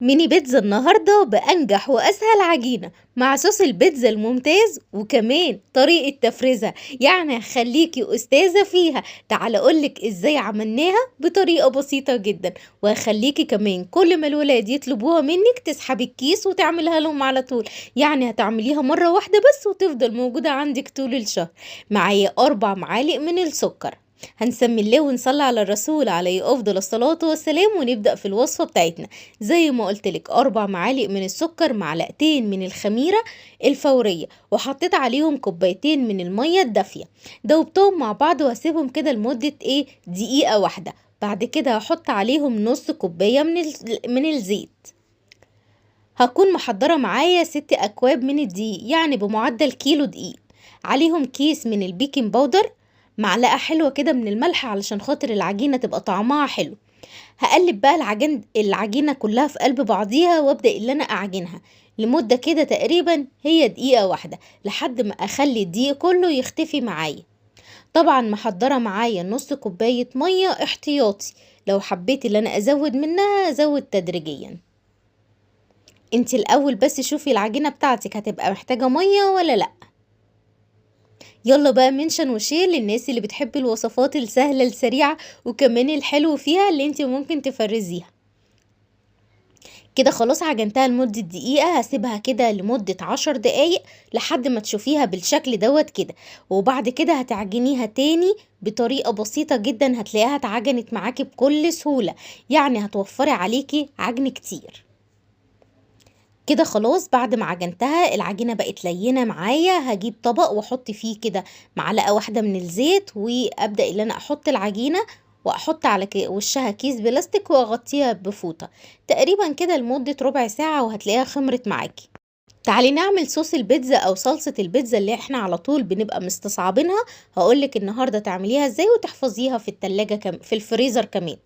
ميني بيتزا النهاردة بأنجح وأسهل عجينة مع صوص البيتزا الممتاز، وكمان طريقة تفريزها، يعني هخليكي أستاذة فيها. تعالى أقولك إزاي عملناها بطريقة بسيطة جدا، وهخليكي كمان كل ما الولاد يطلبوها منك تسحبي الكيس وتعملها لهم على طول، يعني هتعمليها مرة واحدة بس وتفضل موجودة عندك طول الشهر. معايا 4 معالق من السكر. هنسمي الله ونصلي على الرسول عليه أفضل الصلاة والسلام، ونبدأ في الوصفة بتاعتنا. زي ما قلت لك 4 معالق من السكر، معلقتين من الخميرة الفورية، وحطيت عليهم كوبايتين من المية الدافية، دوبتهم مع بعض وهسيبهم كده لمدة دقيقة واحدة. بعد كده هحط عليهم نص كوباية من الزيت. هكون محضرة معايا 6 أكواب من الدقيق، يعني بمعدل كيلو دقيق، عليهم كيس من البيكنج باودر، معلقة حلوة كده من الملح علشان خاطر العجينة تبقى طعمها حلو. هقلب بقى العجينة كلها في قلب بعضيها، وابدأ اللي انا اعجنها لمدة كده تقريبا هي دقيقة واحدة لحد ما اخلي الدقيق كله يختفي معايا. طبعا محضرة معايا نص كوباية مية احتياطي، لو حبيت اللي انا ازود منها ازود تدريجيا. انت الاول بس شوفي العجينة بتاعتك هتبقى محتاجة مية ولا لا. يلا بقى mention و share للناس اللي بتحب الوصفات السهلة السريعة وكمان الحلو فيها اللي انت ممكن تفرزيها. كده خلاص عجنتها لمدة دقيقة، هسيبها كده لمدة 10 دقايق لحد ما تشوفيها بالشكل دوت كده، وبعد كده هتعجنيها تاني بطريقة بسيطة جدا، هتلاقيها اتعجنت معاكي بكل سهولة، يعني هتوفري عليكي عجن كتير. كده خلاص بعد ما عجنتها العجينة بقت لينة معايا. هجيب طبق واحط فيه كده معلقة واحدة من الزيت، وابدأ ان انا احط العجينة واحط على وشها كيس بلاستيك واغطيها بفوطة تقريبا كده لمدة ربع ساعة، وهتلاقيها خمرت معاكي. تعالي نعمل صوص البيتزا او صلصة البيتزا اللي احنا على طول بنبقى مستصعبينها. هقولك النهاردة تعمليها ازاي وتحفظيها في التلاجة في الفريزر كمان.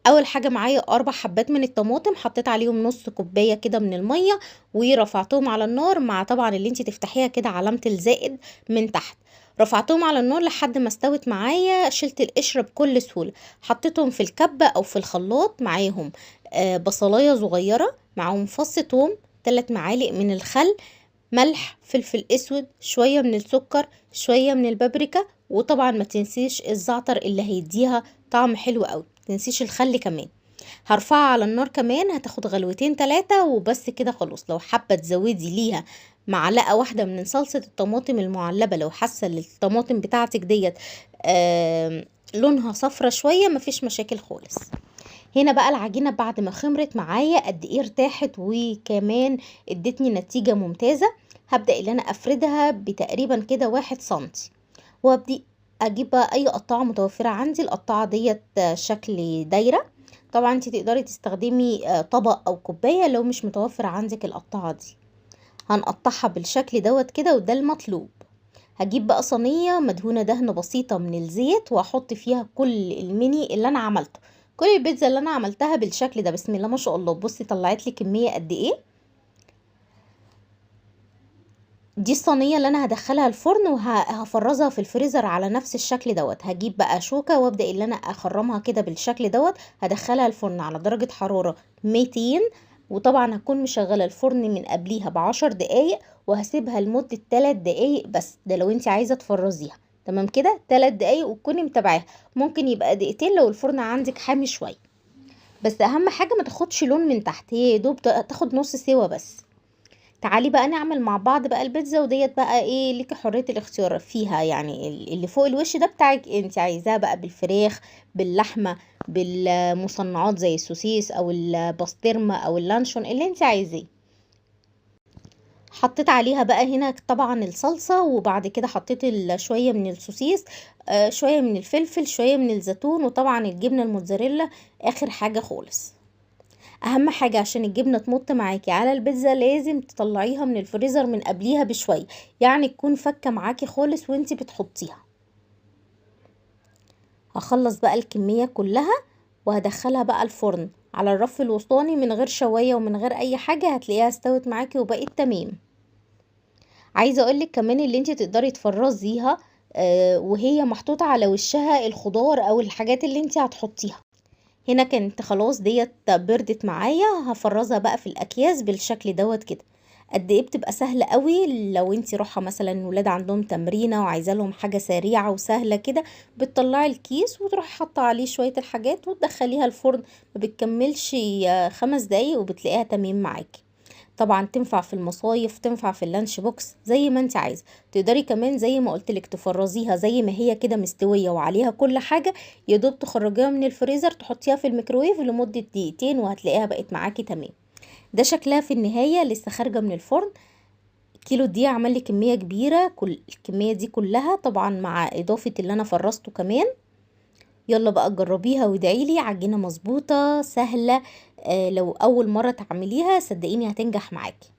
اول حاجة معايا 4 حبات من الطماطم، حطيت عليهم نص كوباية كده من المية ورفعتهم على النار، مع طبعا اللي انتي تفتحيها كده علامة الزائد من تحت. رفعتهم على النار لحد ما استوت معايا، شلت القشرة بكل سهولة، حطيتهم في الكبة او في الخلاط، معاهم، بصلاية صغيرة، معاهم فص توم، 3 معالق من الخل، ملح، فلفل اسود، شوية من السكر، شوية من البابريكا، وطبعا ما تنسيش الزعتر اللي هيديها طعم حلو قوي، ما تنسيش الخل كمان. هرفعها على النار كمان، هتاخد غلوتين 3 وبس كده خلاص. لو حابة تزودي ليها معلقة واحدة من صلصة الطماطم المعلبة، لو حاسة ان الطماطم بتاعتك ديت، لونها صفرة شوية، مفيش مشاكل خالص. هنا بقى العجينة بعد ما خمرت معايا قد ايه ارتاحت وكمان ادتني نتيجة ممتازة. هبدأ ان انا افردها بتقريبا كده 1 سنتي، وابدي اجيب بقى اي قطاعة متوفرة عندي. القطاعة ديت شكل دايرة، طبعا انت تقدري تستخدمي، طبق او كوباية لو مش متوفر عندك القطاعة دي. هنقطعها بالشكل دوت كده وده المطلوب. هجيب بقى صينية مدهونة دهنة بسيطة من الزيت، واحط فيها كل الميني اللي انا عملته، كل البيتزا اللي انا عملتها بالشكل ده. بسم الله ما شاء الله، بصي طلعت لي كمية قد ايه. دي الصينية اللي انا هدخلها الفرن وهفرزها في الفريزر على نفس الشكل دوت. هجيب بقى شوكة وابدأ اللي انا اخرمها كده بالشكل دوت. هدخلها الفرن على درجة حرارة 200، وطبعا هكون مشغلة الفرن من قبليها ب10 دقايق، وهسيبها لمدة 3 دقايق بس، ده لو انت عايزة تفرزيها. تمام كده 3 دقايق وتكوني متابعاها، ممكن يبقى دقيقتين لو الفرن عندك حامي شوية، بس اهم حاجة ما تاخدش لون من تحت، هي يا دوب تاخد نص سوا بس. تعالي بقى نعمل مع بعض بقى البيتزا، وديت بقى ايه ليكي حرية الاختيار فيها، يعني اللي فوق الوش ده بتاعك انت، عايزاه بقى بالفراخ، باللحمة، بالمصنعات زي السوسيس او البسطرمة او اللانشون اللي انت عايزاه. حطيت عليها بقى هنا طبعا الصلصة، وبعد كده حطيت شوية من السوسيس، شوية من الفلفل، شوية من الزيتون، وطبعا الجبنة الموتزاريلا اخر حاجة خالص. اهم حاجة عشان الجبنة تمط معاكي على البيتزا لازم تطلعيها من الفريزر من قبليها بشوية، يعني تكون فكة معاكي خالص وانتي بتحطيها. هخلص بقى الكمية كلها وهدخلها بقى الفرن على الرف الوسطاني من غير شواية ومن غير اي حاجة، هتلاقيها استوت معاكي وبقت تمام. عايزة اقولك كمان اللي انتي تقدري تفرزيها، وهي محطوطة على وشها الخضار او الحاجات اللي انتي هتحطيها. هنا كانت خلاص ديت بردت معايا، هفرزها بقى في الاكياس بالشكل دوت كده. قد ايه بتبقى سهلة قوي لو انتي رايحة مثلا ولاد عندهم تمرينه وعايزه لهم حاجة سريعة وسهلة كده، بتطلعي الكيس وتروحي حاطه عليه شوية الحاجات وتدخليها الفرن، ما بتكملش 5 دقايق وبتلاقيها تمام معاكي. طبعا تنفع في المصايف، تنفع في ال lunch box، زي ما انت عايزه. تقدري كمان زي ما قلت لك تفرزيها زي ما هي كده مستوية وعليها كل حاجة، يا دوب تخرجيها من الفريزر تحطيها في الميكروويف لمدة دقيقتين وهتلاقيها بقت معاكي تمام. ده شكلها في النهاية لسه خارجه من الفرن. كيلو دي عمل لي كمية كبيرة، كل الكمية دي كلها طبعا مع اضافه اللي انا فرزته كمان. يلا بقى جربيها وادعي لي، عجينه مظبوطة سهلة، لو اول مرة تعمليها صدقيني هتنجح معاكي.